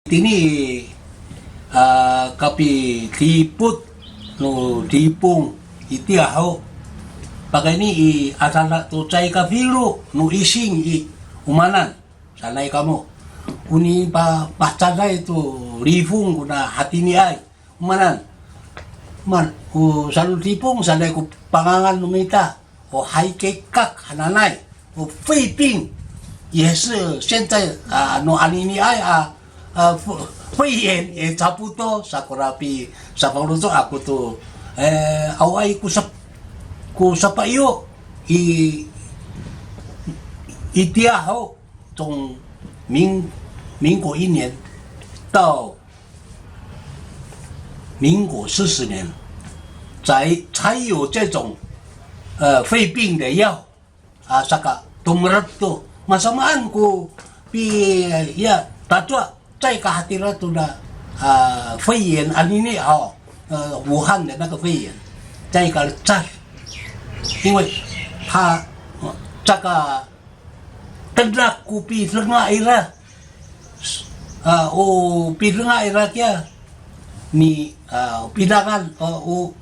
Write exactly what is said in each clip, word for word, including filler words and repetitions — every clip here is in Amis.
Tini, a, kapidipot no dipong itiya ho. Pakayni i adada to caay kafilo no ising i, o maanan sanay kamo. O nipa, pacaday to lifong kona hatiniay. O maanan. Man, o sano dipong sanay ko pangangan no mita. O haykekak hananay, o 肺病 也是现在 a, no aniniay a, a, 肺炎也差不多 sa ko rapi, sa faloco' ako to, e, awaay ko sap, ko sapaiyo i, itiya ho, 从民, 民国一年到民国四十年，才，才有这种，呃，肺病的药。A, saka tomerep to. Masamaan ko pi, ya, tacowa, caay ka hatira to na, a, 肺炎 anini, o, e, 武汉的那个肺炎, caay ka lecad. 因为他, saka tedak ko pidenga ira. A, o pidenga ira kiya, ni, a, pidangan, o, o,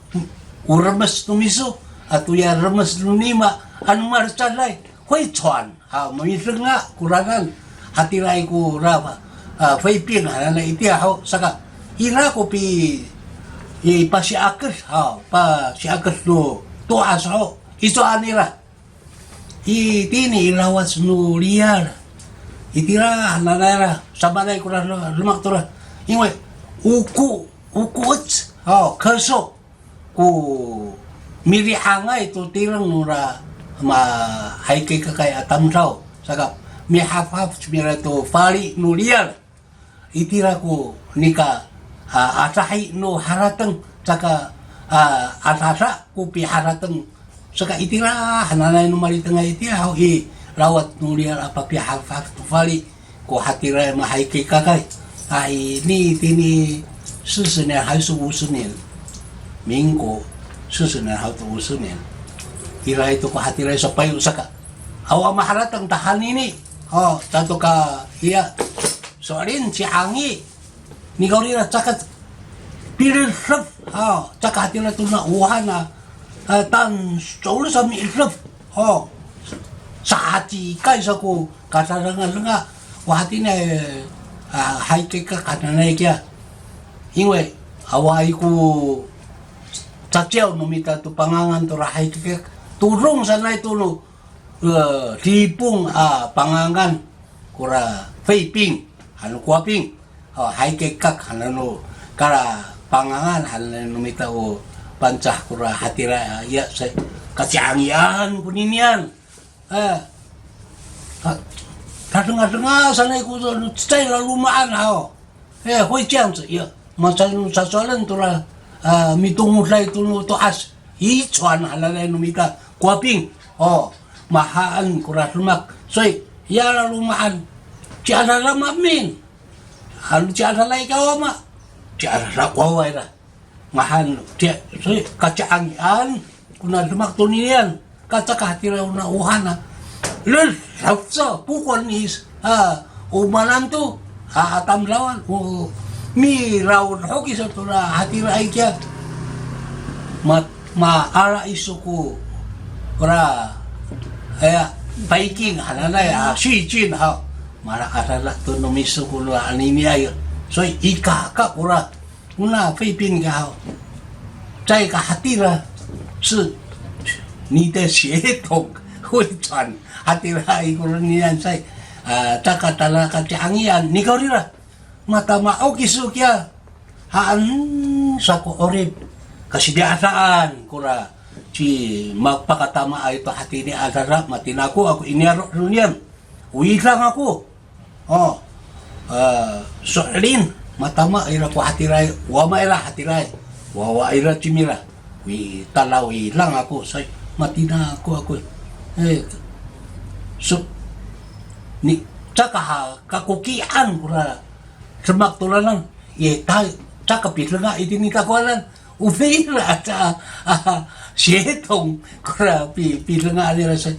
o remes no miso, ato ya remes no nima, ano malecaday, 会喘, a, midenga koranan, hatiraay kora, a, 肺病 hananay itiya ho, saka, ira ko pi, i pasiaked, a, pasiaked no to'as ho, icowaen ira. Itini i lawac no liyal. Itira hananay ra, samanay kora demak tora. 因为 oko, oko ec, o, 咳嗽, ko mili'angay to tireng nora mahaykekakay a tamdaw. Saka mihafhaf cimira to fali no liyal. Itira ko nika, a, adahi no harateng, saka, a, adada ko piharateng. Saka itira hananay no malitengay itiya ho i lawac no liyal a papihafhaf to fali ko hatiraay mahaykekakay. A, ini itini 四十年还是五十年? 民国四十年 haw to 五十年. Ira ito ko hatiraay sapayo saka. Awa maharateng tahanini. O, cato ka, iya. So'elin ci'angi. Nikawrira caka pilidef, ha, caka hatira tona 武汉 a, a, tan so'elin sa mi'edef, ho, sahacikay sa ko kadadangadenga, o hatiniay, a, haykekak hananay kiya. 因为 awaay ko caciyaw no mita to pangangan tora haykekak, todong sanay to no, e, dipong a pangangan. Kora 肺病 han no 国病, o, haykekak han no kala pangangan han no mita o Pangcah kora hatira, a, iya sa, kaci'angian koninian. E, a, tadengadenga sanay ko to, no cecay laloma'an haw. E, 会这样子, iya. Maca no sasowalen tora, a, mitongoday to no to'as, 遗传 hananay no mita, 国病, o, mahaen kora demak. 所以 ya laloma'an, ciadada maemin. Ano ciadada i kawawa ma, ciadada ko wawa ira. Mahaen, ci, 所以 kaci'angian kona demak toninian. Ka caka hatira ona 武汉 a. Lelafca, 不管你, a, o maanan to, a, a tamdawan, o, miraod ho kiso tora hatiraay kiya. Ma, maala iso ko, ora, aya, 白金 hananay, a, 细菌 haw. Mala adada to no miso ko no aniniay. 所以 ikaka kora, ona 肺病 ka haw. Caay ka hatira, 是你的血统会传 hatiraay kora niyan sa i, a, caka tala kaci'angian, nikawrira. Matama'o kiso kiya, haan sa ko 'orip. Kasidi'adaan kora ci mapakatamaay to hatini adada, matinako ako i niyaro' no niyan. O widang ako. O, e, so'elin, matama ira ko hatiraay, wama ira hatiraay, wawa ira cimira. Wi, tala widang ako, sa i, matinako ako. E, so, ni, caka ha, kakokian kora demak toranan, i, ta, caka pidenga itini takowanan. O fila aca, a, 血统 kora pi, pidenga nira sa.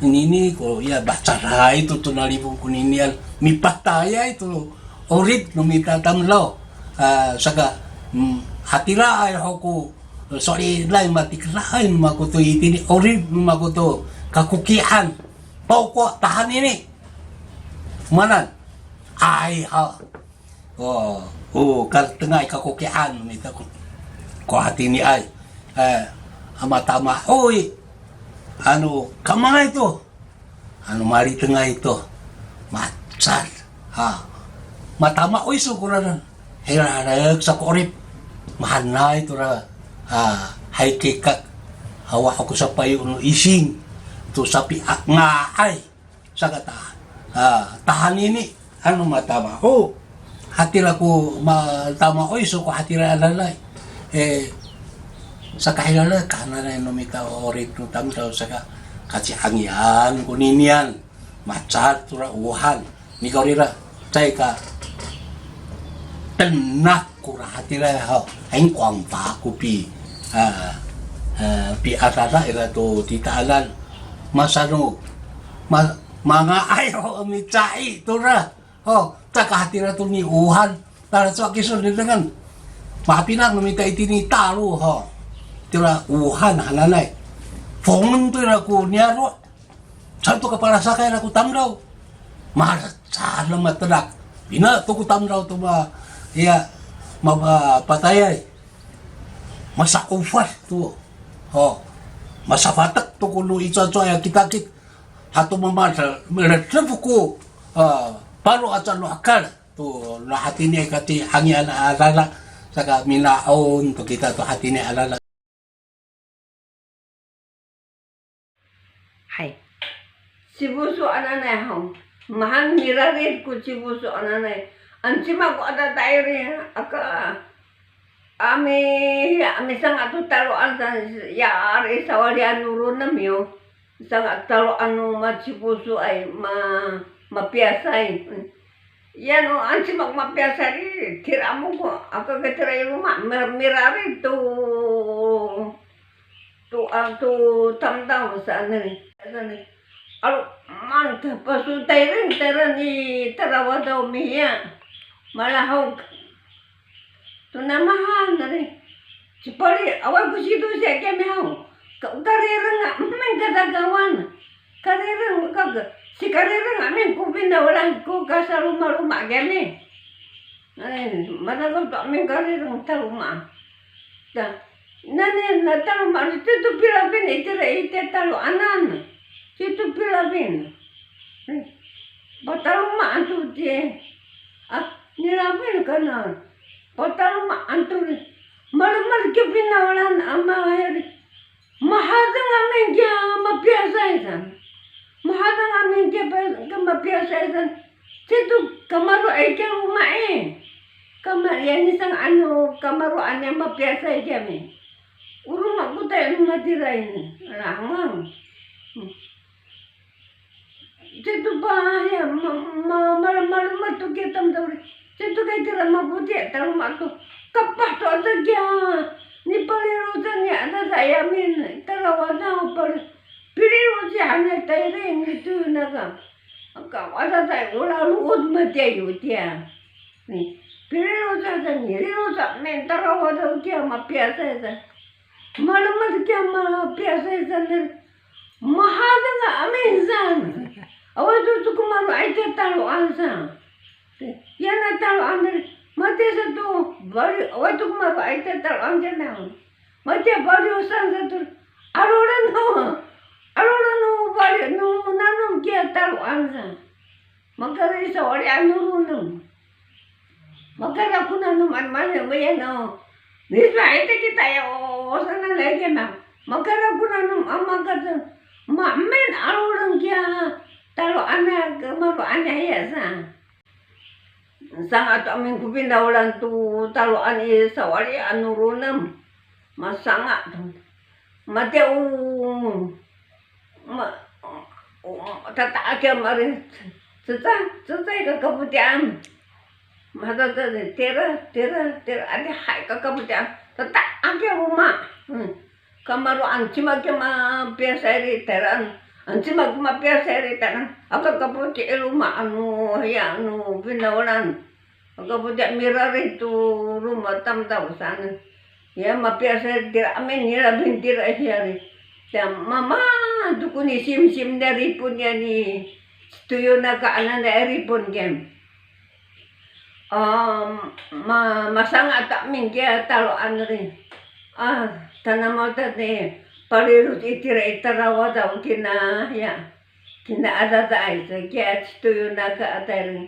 Nini ko, ya, mahecaday to tona lifong koninian, mipatayay to, 'orip no mita tamdaw, a, saka, mm, hatiraay ho ko, so'elinay matikeraay no mako to itini 'orip no mako to kakokian. Paw ko tahanini. Manan. Ay, ha. O, o, karetengay kakokian no mita ko, ko hatiniay. E, a matamaoy. Ano, kamangay to. Ano malitengay to, macad. Ha. Matamaoy so koranan. Hilalek sa ko 'orip. Mahaenay tora, ha, hay kikak. Awa ho ko sapayo no ising. To sapi'anga'ay. Saka ta, ha, tahanini. Ano matamao. Hatira ko matamaoy so ko hatira adadaay. E, saka hilalek hananay no mita 'orip no tamdaw saka kaci'angian koninian. Macad tora ohan. Nikawrira, caay ka tenak kora hatira ho. Hay, kowan pa ko pi, a, a, piadada ira to titaanan. Masano, ma-, manga'ay ho a micai tora. Ho, caka hatira to ni ohan. Talacowa kiso dedengen. Mapinang no mita itini talo ho. Tira ohan hananay. Fongen to ira ko niyaro'. Saan to kapalasakay ira ko tamdaw. Malecad a matedak. Pina to ko tamdaw to ma, iya, ma, ma, patayay. Masa'ofad to. Ho. Masafatek to ko no icowacowa ya kitakit. Hato mama, maledef ko, a, paro aca no hekal. To, no hatini kaci'angian a adada, saka mina'on to kita to hatini a adada. Hay. Ciboso hananay haw. Mahaen mirarid ko ciboso hananay. Ano cima ko adadaay ri, aka, ami, ami sanga' to taloan sa, ya, ari sawalian no ronem yo. Sanga' taloan no macibosoay, ma, mapiyasay. Yano, ano cima ko mapiyasay i, tira mo ko, aka katira i loma', mi-, mirarid to, to, a, to tamdaw saan i. Saan i. Alo, man, ta, paso tayren, tayren i, tara wadaw mihiya. Malahok. To namahan ri. Cipali, awa ko sidosi a kiyami haw. Ka, karireng a, emen kadakawan. Karireng, ka, ka, cikarireng amin ko finawlan ko kasalomaloma' kiyami. Ay, madakaw to amin karireng taloma'. Ta, nani na taloma', cito pilafin itira i taloanan. Cito pilafin. Ay, pataloma' to ti, a, nilafin kana. Pataloma' to ri. Malemed kiya finawlan a mahir. Mahadeng amin kiya mapiyasay san. Mahadeng amin kiya pa-, kiya mapiyasay san. Cito kamaro'ay kiya loma' i. Kama-, yani sanga'an no kamaro'an a mapiyasay kiyami. O loma' ko tayal no matiraay. Ala, hangang. Cito pa, ya, ma, ma, ma, malemed to kiya tamdaw ri. Cito kay tira mafoti' taloma' to. Kapah to aca kiya. Nipalirocan ni adadaay amin. Tara wadaw pali. Piliroci hanay tayring nito naka. Aka adadaay o lalood matiya yo tiya. Ni, pilirocan sa, nilirocan amin. Tara wadaw kiya mapiyasay sa. Malemed kiya mapiyasay san ri. Mahadeng amin san. Awa to to kamaro'ay tiya taloan san. Yana taloan ri. Matiya sato, bali, awa to kamaro'ay tiya taloan kiya na. Matiya baliw san sato. 'Alolen ho. 'Alolen ho bali no nanom kiya taloan san. Makarisawalian no ronem. Makara ko nanom a manem, mayano. Misma ita kita ya, o, sana lagi na. Makara ko nanom a makaten. Maemin 'alolen kiya taloan a kamaro'an a hiya sa. Sanga' to amin ko finawlan to taloan i sawalian no ronem. Masanga' to. Matiya o, ma, o, tata'ak kiya mari, cecay, cecay kakafoti'an. Matata, tira, tira, tira, adihay kakafoti'an. Tata'ak kiya loma'. Hmm. Kamaro'an cima kiya mapiyasay ri tayran. An cima ko mapiyasay ri tayran. Aka kafoti' i loma' ano, hiya ano, finawlan. Aka poti' mirarid to roma tamdaw saan. Ya, mapiya sa tira amin nira, bin tira hiya ri. Ya, mama, to ko nisimsim niya ripon niya ni, toyo naka anan niya ripon kiya. A, ma, masanga' to amin kiya taloan ri. A, tanamaw tati, palirod itira i tarawadaw kina, ya. Kina adadaay, sa kiya citoyo naka a tayra.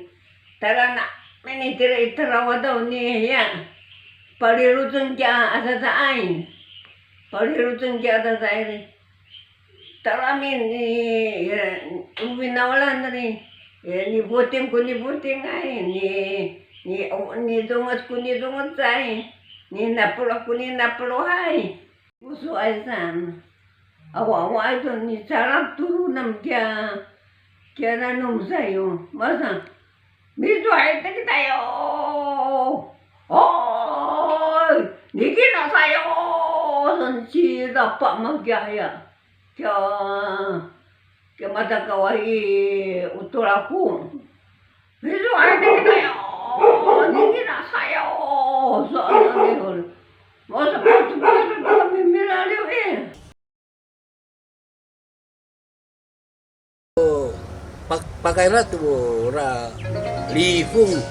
Tayra na, mini tira i tarawadaw ni, ya. Paliroden kiya adadaay. Paliroden kiya adadaay ri. Tayra mini, ya, o finawlan ri. Ya, nifoting ko nifotingay, ni, ni, o, nidonget ko nidongetay, ninapelo' ko ninapelo'ay. Osoay saan. Awa, awaay to, nicalak to no namo kiya, kiya nanom sayo. Masa, micohay to kitayo. Oy, niki na sayo. Saan, cilapa makiya hiya. Kiya, kiya matakaway i otol ako. Micohay to kitayo. Niki na sayo. Saan, nani hol. Masa, masa, masa, masa, mimilaliw i. Pak-, pakayra to ora lifong,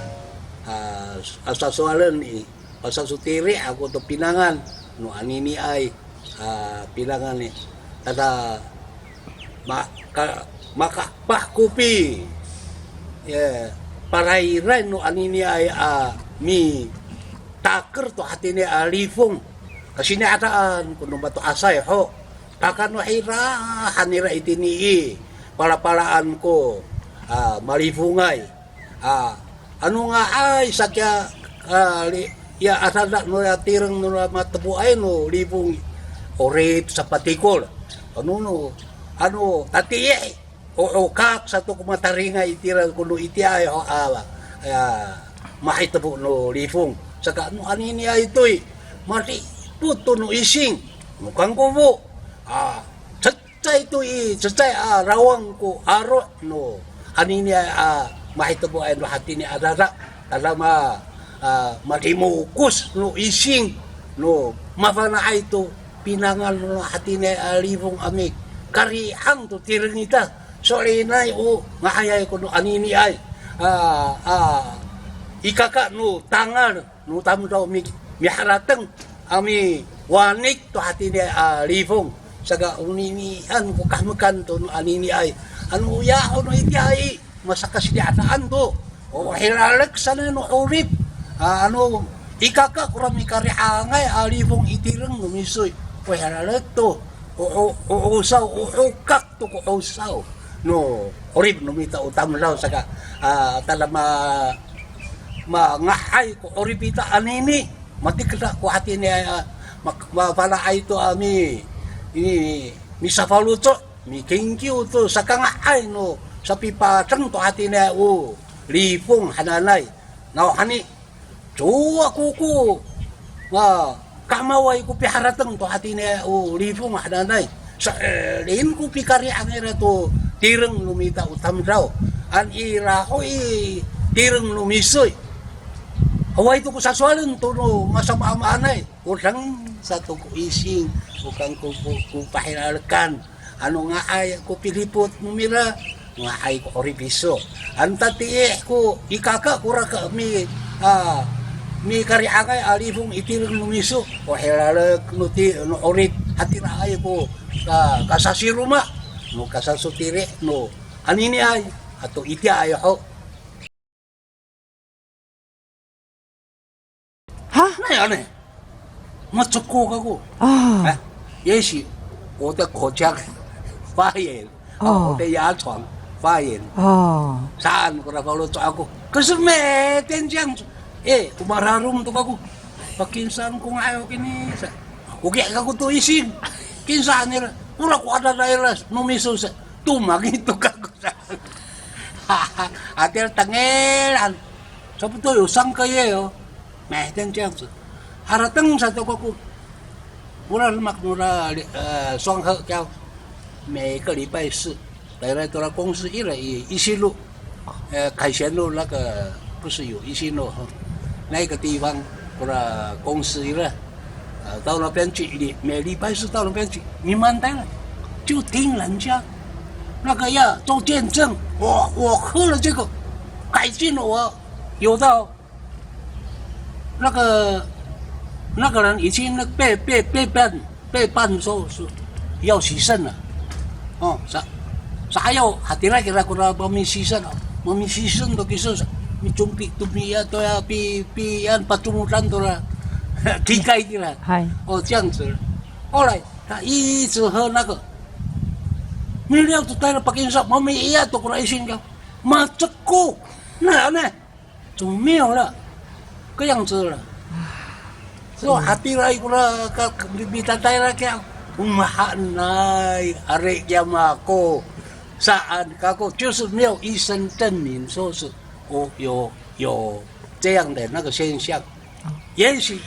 a, a sasowalen i, pasasotiri ako to pinangan no aniniay, a, pinangan i. Tada ma-, ka-, makapah ko pi, ya, parayray no aniniay a mitaker to hatini a lifong. Kasini'adaan ko no mato'asay ho. Pakano hira han nira itini i, palapalaan ko, a, malifongay. A, ano nga'ay sakiya, a, li-, ya adada no ya tireng no matefoay no lifong, 'orip sapatikol. Ano no, ano tatiih, o, o kak sato ko mataringay itira ko no itiyaay ho, a, ya, mahitepo no lifong. Saka no aniniay to i, madipot to no ising, no kangkofo. A, cecay to i, cecay a rawang ko aro' no aniniay a mahitepoay no hatini adada. Tada ma, a, madimokos no ising no mafana'ay to pinangan no hatini a lifong a mikari'ang to tireng ita. So'elinay o nga'ayay ko no aniniay, a, a, ikaka no tangal no tamdaw mi-, miharateng a miwanik to hatini a lifong. Saka oninian ko kahemekan to no aniniay. Ano ya, o no itiyaay, masakasini'adaan to. O hilalek sanay no 'orip. A, ano, ikaka kora mikari'angay a lifong i tireng no miso i. O hilalek to. O, o, o, 'osaw, o hokak to ko 'osaw no 'orip no mita o tamdaw saka, a, tada ma-, manga'ay ko 'orip ita anini. Matikeda ko hatini, a, ma-, mafana'ay to a mi-, mi-, misafaloco', mikingkiw to sakanga'ay no sapipatreng to hatini o lifong hananay. Nawhani, cowa ko ko, a, kamaway ko piharateng to hatini o lifong hananay. So'elin ko pikari'ang ira to tireng no mita o tamdaw. An ira ho i tireng no miso i. Awaay to ko sasowalen to no masamaamaanay. O deng sato ko ising, o kangkofo ko pahilalekan. Ano nga'ay ko pilipot no mira, nga'ay ko 'orip iso. Ano tatiih ko ikaka kora ka mi, a, mikari'angay a lifong i tireng no miso, o hilalek no ti, no 'orip, hatiraay ko ka, kasasiroma no kasasotiri no aniniay ato itiyaay ho. Ha? Nai, ane. Maceko kako. A. 哎，也许我的口腔发炎，哦，我的牙床发炎。哦。Saan ko ra faloco' ako. 可是每天这样子，哎，ko mararom to kako. Pakinsaan ko nga'ay kini sa. Oki kako to ising. Kinsaan nira. Ora ko adada ira no miso sa. Tomangito kako sa. Hatira tengilan. 差不多有三个月哦，每天这样子。Harateng sato kako. Ora lemak nora, e, 双和 kiya, 每个礼拜四，来来 tora 公司一来一一西路，呃，凯旋路那个不是有一些呢，那个地方，不是公司了，呃，到那边去，每礼拜四到那边去，你们当然就听人家那个要做见证，我我喝了这个，改进了我，有到那个那个人已经那被被被办被办说是要洗肾了，哦，sa sa ayaw hatira kira kora mamisisen, mamisisen to kiso sa micumpi to miya to ya pi pi yan pacomodan to la, 踢开 kira. 嗨，哦，这样子了。后来他一直喝那个，没料到带了 Parkinson，我们一样都过来一心讲，妈这个，那呢，怎么没有了？这样子了。So hatira kora ka mitatayra kiya, umahanay, ari kiya mako, saan kako 就是没有医生证明说是我有有这样的那个现象。也许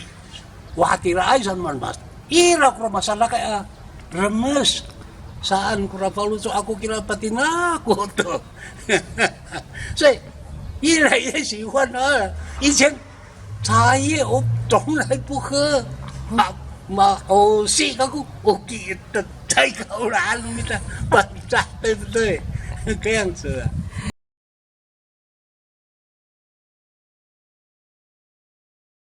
Wa hatiraay saan man mas. Ira kora masalakay a remes. Saan kora faloco' ako kira patinako to. 所以越来越喜欢了。以前茶叶我从来不喝，啊，嘛，我是那个，我记得太高了，你看，反差，对不对？这样子啊。